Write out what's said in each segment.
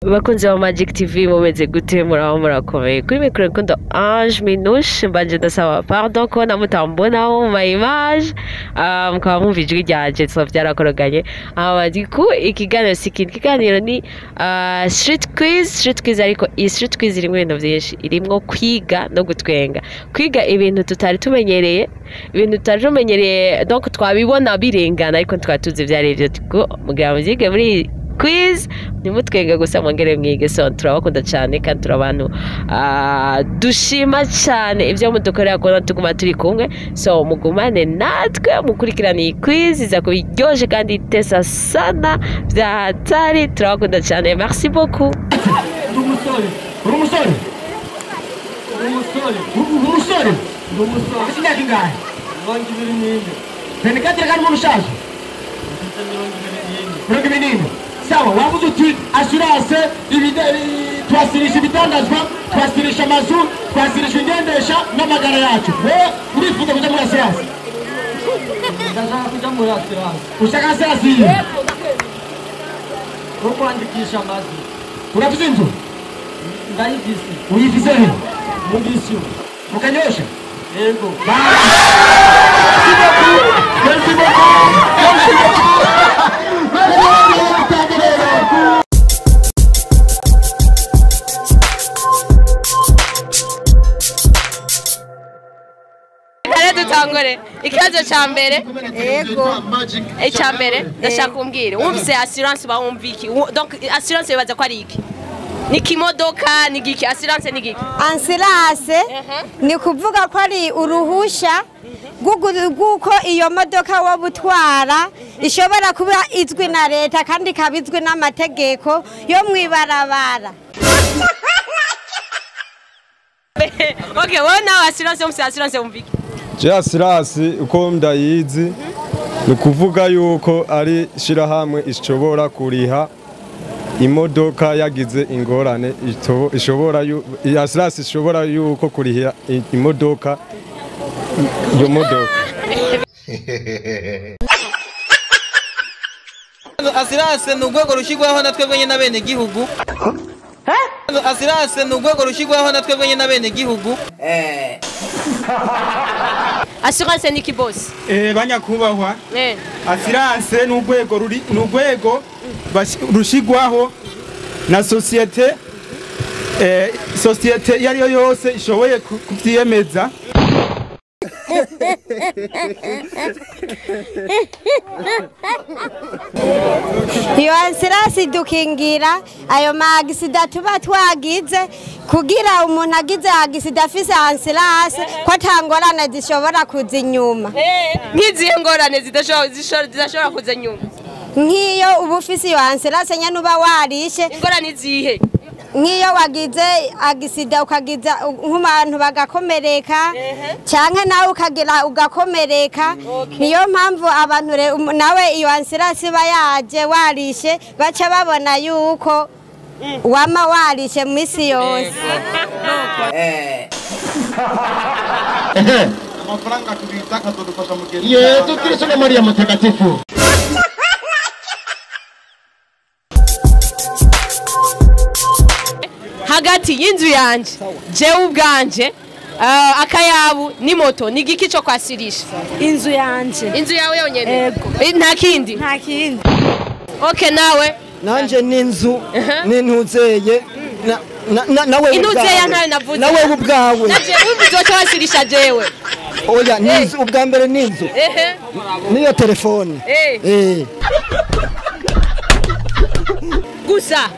Bakunzi ba Magic TV, mumeze gute? Muraho, murakomeye? Kuri micro Rukundo Ange Minouche. Mbanje ndasaba pardon ko namutambona mu ma image, mukaba mwumva ijwi ryanje, so byarakoroganye. Aba ku ikiganiro si ikindi kiganiro, ni street quiz. Street quiz, ariko iyi street quiz irimo ibintu byinshi, irimwo kwiga no gutwenga, kwiga ibintu tutari tumenyereye, ibintu tutari tumenyereye, donc twabibona birengana ariko twari tuzi ibyo ari byo. Mugira mubyige muri iyi quiz, ntimutwenge gusa, mwongere mwige. So turabakunda cyane kandi turi abantu dushima cyane ibyo mudukorera, kubona tuguma turi kumwe. So mugumane natwe, mukurikirane iyi quiz, iza kuba iryoshye kandi itesa sana bya hatari. Turabakunda cyane, merci beaucoup. Uri umusore? Uri umusore? Uri umusore? Uri umusore? Uri umusore. Ufite imyaka ingahe? 24. 24 kandi umuntu ushaje. Mfite 24. 24. Sawa, wavuze uti assurance, twasirisha ibidandazwa, twasirisha amazu, twasirisha ingendesha n'amagara yacu. Wowe urifuza kuja muri assurance? Ndashaka kuja muri assurance. Ushaka assurance yihe? Yo kwandikisha amazu. Urafise inzu? Ndayifise. Uyifise he? Mu Gisyo. Mu Kanyosha? Yego. Merci beaucoup. Merci beaucoup. Merci beaucoup. Merci beaucoup. Kare dutangure ikibazo ca mbere. Yego. Icya mbere ndashaka kumbwira, wumvise assurance bawumva iki? Donc assurance bibaza ko ari iki? Ni kimodoka, ni giki? Assurance ni giki? Assurance ni kuvuga ko ari uruhusha rw'uko iyo modoka woba utwara ishobora kuba izwi na leta kandi ikaba izwi n'amategeko yo mw'ibarabara. Okay, wowe nawe, assurance, wumvise assurance wumva iki? Je, assurance uko ndayizi ni ukuvuga yuko ari shirahamwe ishobora kuriha imodoka yagize ingorane, ishobora assurance ishobora yuko kuriha imodoka, iyo modoka. Assurance ni urwego rushyirwaho na twebwe nyine abenegihugu. Assurance ni urwego rushyirwaho na twebwe nyine abenegihugu. Assurance ni iki, boss? Banyakubahwa, assurance ni urwego ruri, ni urwego rushigwaho na sosiyete, sosiyete iyo ari yo yose ishoboye kuvyiyemeza. Iyo assurance idukingira ayo ma accident tuba twagize, kugira umuntu agize accident afise assurance ko ata ngorane zishobora kuza inyuma. Nk'izihe ngorane zidashobora kuza inyuma? Nk'iyo uba ufise iyo assurance nyene uba warishe. Ingorane izihe? Nk'iyo wagize accident ukagiza nk'abantu bagakomereka, canke nawe ukagira ugakomereka. Niyo mpamvu abantu nawe iyo assurance iba yaje warishe, baca babona yuko wama warishe misi yose. Amafaranga tubitsa akazodufasha mu gihe Yesu Kristo na Mariya Mutagatifu. Hagati y'inzu yanje jewe ubwanje, akayabu n'imoto, ni igiki cyo kwasirisha? Inzu yanje. Inzu yawe yonyene? Yego. Nta kindi? Nta kindi. Okay, nawe? Nanje n'inzu n'intuzeye nawe. Intuzeye ntayo navuze. Nawe ubwawe. Naje wumva uzoca wasirisha jewe? Oya, n'inzu ubwa mbere, n'inzu niyo telefone. Gusa?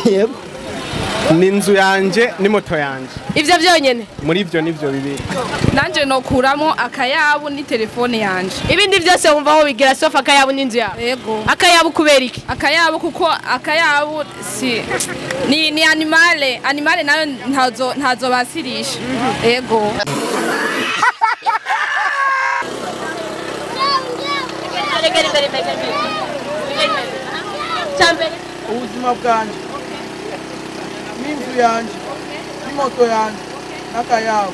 Yego. Ni inzu yanje n'imoto yanje. Ivyo vyonyene? Muri ivyo nivyo bibiri. Nanje nokuramo akayabu ni telefone yanje. Ibindi vyose wumva aho bigira sauf akayabu n'inzu yawe? Yego. Akayabu kubera iki? Akayabu kuko akayabu si ni animale, animale nayo ntazo basirisha. Yego. Ubuzima bwanje n'inzu yanje n'imoto yanje n'akayabo.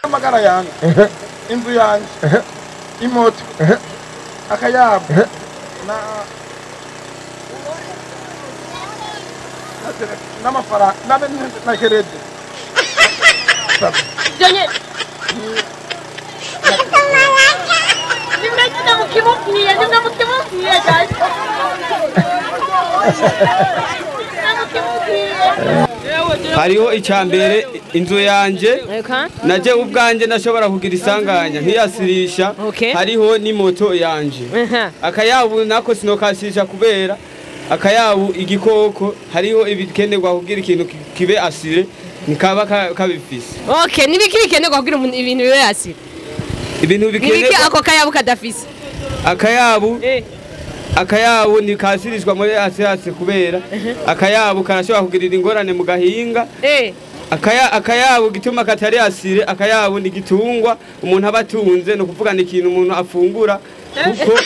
Amagara yanjye, inzu yanjye, imoto. Akayabu na n'amafaranga na kerede. Ibyo nyine mukimubwiye nimwe mukimubwiye guys. Hariho icyambere inzu yanje naje ubwanjye nashobora kugira isanganya nkiyasirisha. Hariho n'imoto yanje. Akayabu nako sinokasirisha kubera akayabu igikoko hariho ibikenerwa kugira ikintu kibe asire nikaba kabifise. Okay, nibiki bikenerwa kugira ibintu bibe asire? Ibintu bikenerwa nibiki ako kayabu kadafise? Akayabu akayabu nikasirishwa muri asirase kubera akayabu karashobora kugirira ingorane mu gahinga. Akayabu gituma katari asire. Akayabu ni gitungwa umuntu abatunze, no kuvuga ni ikintu umuntu afungura kuko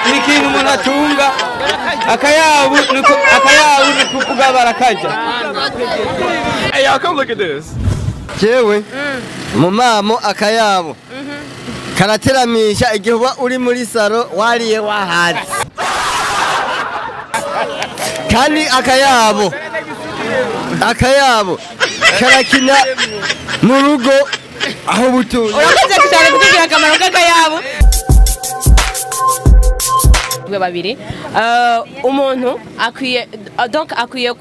ni ikintu umuntu atunga. Akayabu ni kuvuga barakaja. Hey y'all, come look at this. Jewe mu mamo akayabu karateramisha igihe uba uri muri saro wariye wahaze. Kandi akayabu karakina mu rugo aho butuye. Urakoze cyane kutubwira akamaro k'akayabu. Babiri umuntu akwiye donc akwiye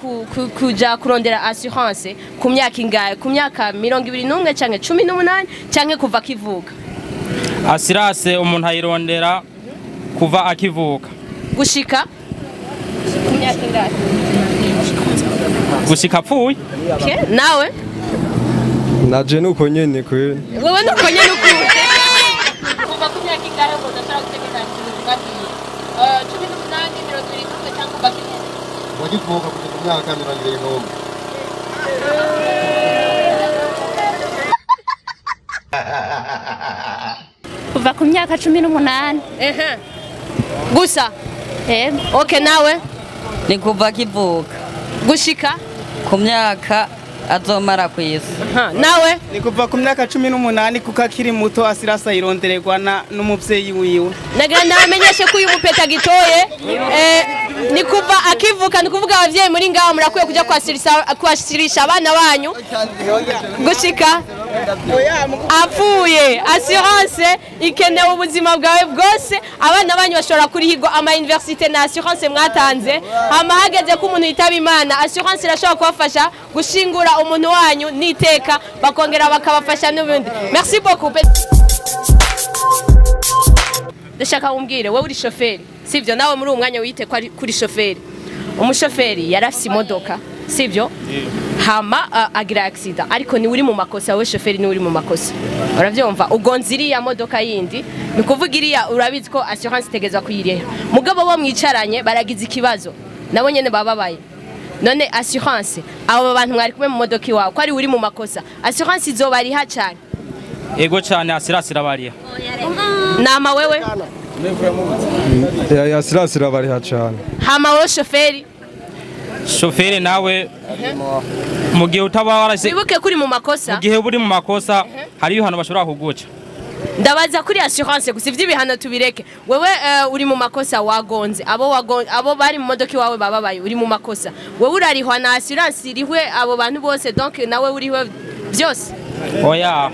kuja kurondera assurance ku myaka ingahe? Ku myaka 21 canke 18 canke kuva akivuka? Assurance umuntu ayirondera kuva akivuka gushika ku myaka ingahe? Gushika apfuye. Okay, nawe naje nuko nyene kwe. Wewe nuko nyene uko kuva ku myaka ingahe umuntu ashobora gutegeka ikintu? 18, 21 cyangwa kuva akivuka? Wakivuka kugeza ku myaka 21. Kuva ku myaka 18. Gusa. Okay, nawe ni kuva akivuka gushika ku myaka azomara ku isi. Nawe ni kuva ku myaka 18 kuko akiri muto asirasa irondererwa n'umuvyeyi wiwe. Nagira ndabamenyeshe ko uyu mupeta gitoye ni kuva akivuka, ni kuvuga abavyeyi muri ngaho murakwiye kuja kwasirisha abana banyu gushika apfuye. Assurance ikenewe ubuzima bwawe bwose. Abana banyu bashobora kurihirwa ama université na assurance mwatanze. Hama hageze ko umuntu yitaba Imana, assurance irashobora kubafasha gushingura umuntu wanyu niteka, bakongera bakabafasha n'ubundi. Merci beaucoup. Ndashaka umbwire wowe uri shoferi, sivyo? Nawe muri uwo mwanya wite ko kuri shoferi. Umushoferi yarafise imodoka, sivyo? Hama agira accident, ariko ni uri mu makosa, wowe shoferi ni uri mu makosa. Uravyumva? Ugonze iriya modoka yindi, ni kuvuga iriya urabizi ko assurance itegezwa kuyiriha. Mugabo bo mwicaranye baragize ikibazo, nabo nyene bababaye. None assurance abo bantu mwari kumwe mu modoka iwawe ko ari uri mu makosa, assurance izobariha cyane? Ego cyane, assurance irabariha. Nama wewe? Ya assurance irabariha cyane. Hama wowe shoferi? Shoferi nawe mu gihe utaba warase, wibuke kuri mu makosa. Mu gihe uri mu makosa hari ibihano bashobora kuguca. Ndabaza kuri assurance gusa, ivy'ibihano tubireke. Wewe uri mu makosa wagonze abo bari mu modoka iwawe bababaye, uri mu makosa. Wewe urarihwa na assurance irihwe abo bantu bose, donc nawe urihwe byose. Oya.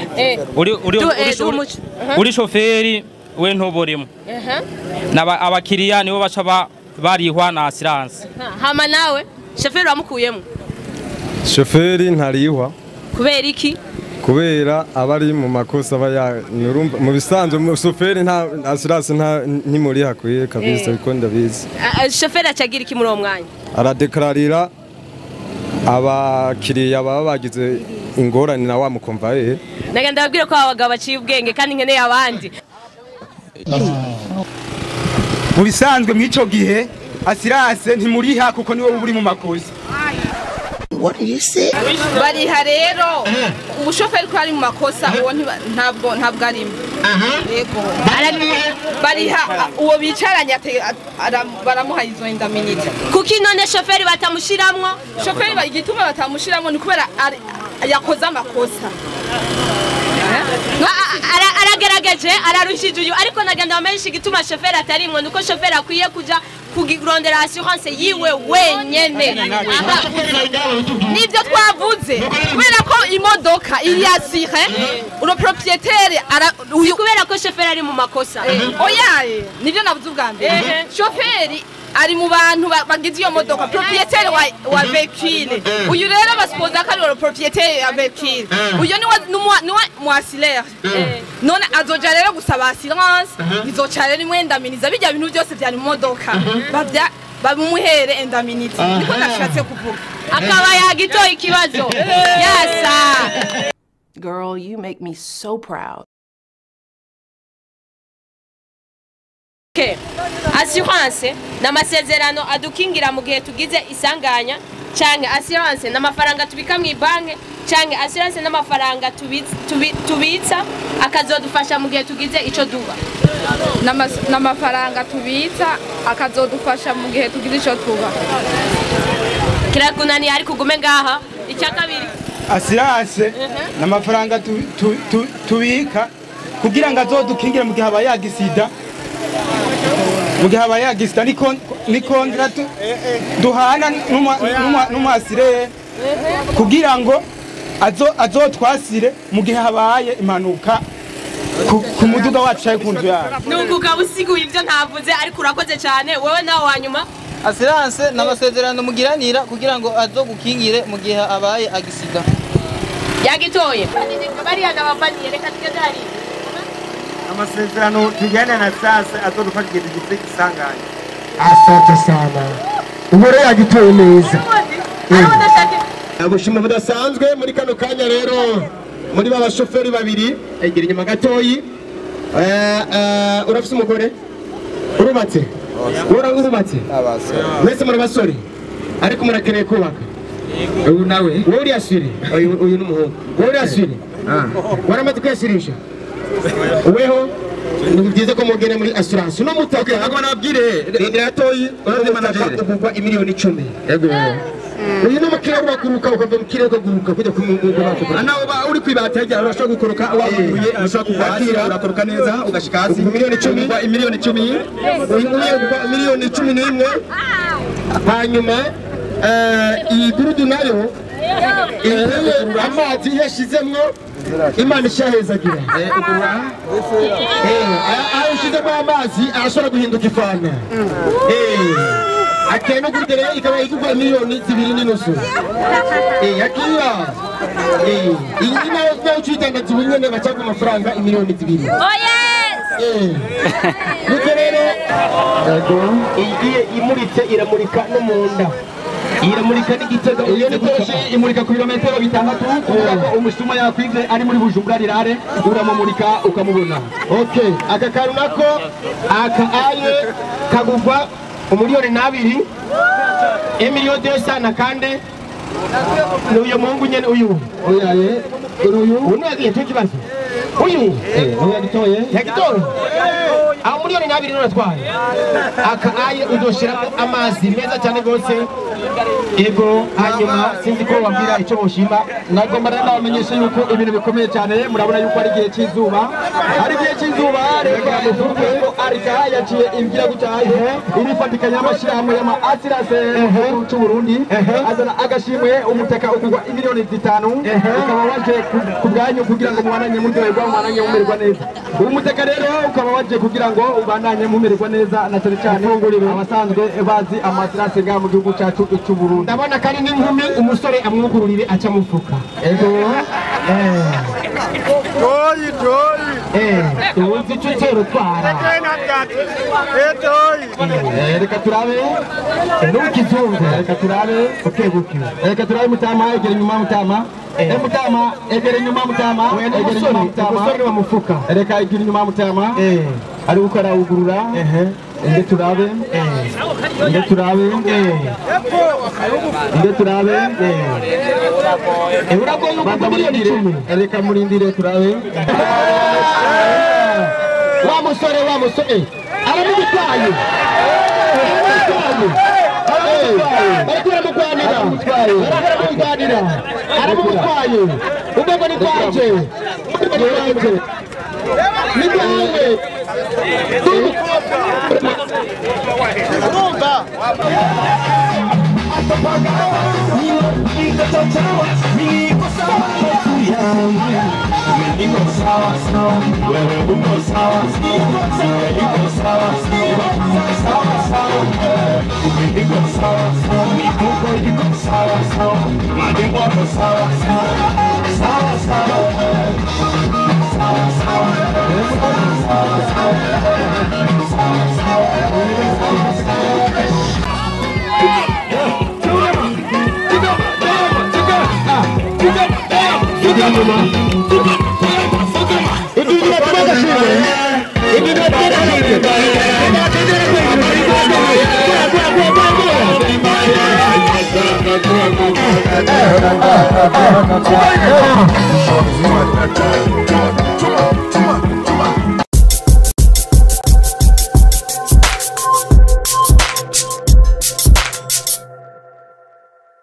Uri shoferi we ntuburimo. Naba abakiriya nibo baca barihwa na assurance. Hama nawe shoferi wamukuyemo? Shoferi ntarihwa. Kubera iki? Kubera abari mu makosa aba mu bisanzwe shoferi nta assurance nta ntimuri hakwiye kabisa kuko ndabizi. Shoferi acagira iki muri uwo mwanya? Aradeklarira abakiriya baba bagize ingorane na wa mukomvaye. Naga ndababwira ko abagabo baciye ubwenge kandi nkeneye abandi. Mu bisanzwe mw'ico gihe assurance ntimuriha kuko niwe uri mu makosa. What did you say? Bariha rero umushoferi ko ari mu makosa uwo ntabwo arimo. Yego. Bariha uwo bicaranye baramuha izo indaminite. Kuki none shoferi batamushiramwo? Shoferi igituma batamushiramwo ni kubera yakoze amakosa. Aragerageje ararushije uyu, ariko nagenda menshi igituma shoferi atarimwe nuko shoferi akwiye kuja kugirondera assurance yiwe wenyene. Nivyo twavuze kubera ko imodoka iri assurée uro propriétaire uyu kubera ko shoferi ari mu makosa. Oya, nivyo navuze ubwa mbere. Shoferi ari mu bantu bagize iyo modoka, propriétaire wa véhicule. Uyu rero basupoza ko ari propriétaire ya véhicule. Uyu ni wa muasilaire. None azoja rero gusaba assurance, izoca rero imwendaminiza bijya bintu byose byari mu modoka. Bavya babumuhere indemnity. Niko nashatse kuvuga. Akaba yagitoye ikibazo. Yasa. Girl, you make me so proud. Okay. Assurance n'amasezerano adukingira mu gihe tugize isanganya, canke assurance n'amafaranga tubika mu banki, canke assurance n'amafaranga tubitsa akazodufasha mu gihe tugize ico duba. N'amafaranga tubitsa akazodufasha mu gihe tugize ico tuba. Kirakunani ari kugume ngaha. Icya kabiri, assurance n'amafaranga tubika kugira ngo azodukingira mu gihe habaye agisida. Mu gihe habaye agisida ni kontra duhana n'umwasire kugira ngo azotwasire mu gihe habaye impanuka ku muduga wacu cyangwa ku nzu yacu. Nuko ukaba usiguye ibyo ntavuze, ariko urakoze cyane. Wowe nawe wanyuma. Assurance n'amasezerano mugiranira kugira ngo azogukingire mu gihe habaye agisida. Yagitoye. Bariya nabavaniye, reka tugeze hariya. Amasezerano tujyana na sasa azodufasha igihe tugize isanganya. Asante sana. Umure yagitoye neza. Ubushimwe budasanzwe muri kano kanya rero muri ba bashoferi babiri egera inyuma gatoyi. Urafise umugore? Urubatse? Urubatse? Mwese muri basore ariko murakeneye kubaka. Uyu nawe wowe uri assuré, uyu n'umuhungu. Wowe uri assuré? Waramaze kwiyasurisha? Weho ni byiza ko mugene muri assurance no mutaka agomba nabwire gatoyi ugurwa imiliyoni 10. Yego. Uyu ni umukiriya urakuruka ukava mu kirere ukaguruka kujya ku mungu wako. Nawe uba uri kwibata hirya urashobora gukoroka waguye, urashobora kugwa hasi urakoroka neza ugashika hasi. Miliyoni 10, imiliyoni 10. Uyu nguyu ugurwa miliyoni 11. Hanyuma iyi gurudu nayo amazi yashizemwo Imana ishahezagira. Aho ushizemo amazi arashobora guhinduka ifana. Akeno gurudere ikaba igurwa miliyoni 2.5. Yakiya. Iyi nayo ucitandaza ubu nyene bacaga amafaranga imiliyoni 2. Oh yes. Nuko rero igiye imuritse iramurika no mu nda. Iramurika n'igitego. Iyo nikoreshe imurika ku birometero 6 kuvuga ko umusuma yakwivye ari muri Bujumbura rirare uramumurika ukamubona. Okay, aka kantu nako aka aye kagugwa 2,000,000 1,200,000 na kande n'uyu muhungu nyene uyu. Oyaye uyu uyu yagiye tukibazo. Uyu yagitoye. Yagitoye. Aho 2,000,000 none atwaye. Aka aye uzoshiramo amazi meza cyane gose. Ego hanyuma sinzi ko wabwira icyo boshima. Nagomba rero nabamenyesha yuko ibintu bikomeye cyane, murabona yuko ari igihe cy'izuba. Ari igihe cy'izuba reka muvuge ko Arika yaciye imbwira gutaye irifatikanya amashyirahamwe y'ama assurance cy'u Burundi azana agashimwe umutaka ukugwa imiliyoni 5 ukaba waje ku bwanyu kugira ngo mubananye muryoherwa, mubananye mumererwa neza. Uyu mutaka rero ukaba waje kugira ngo ubananye mumererwa neza na cyane cyane abasanzwe bazi ama assurance ngaha mu gihugu cyacu cy'u Burundi. Ndabona kari n'inkumi umusore amwugururire aca mufuka. Ego. Toyi toyi. Uzi icyo utera utwara. Toyi. Reka turabe. N'ukizungu. Reka turabe. Okay buki. Reka turabe mutama egera inyuma mutama. Mutama egera inyuma mutama. Egera inyuma mutama. Umusore wa mufuka. Reka egera inyuma mutama. Ari uko arawugurura. Nge turabe. Nge turabe. Nge turabe. Uragoye uko miliyoni 10. Reka murindire turabe. Wa musore aramugutwaye. Aramugutwaye. Bariko baramugwanira. Aramutwaye. Aramutwaye. Aramutwaye. Ubwo ni kwanje. Ubwo ni kwanje. Ni kwawe. Urumva?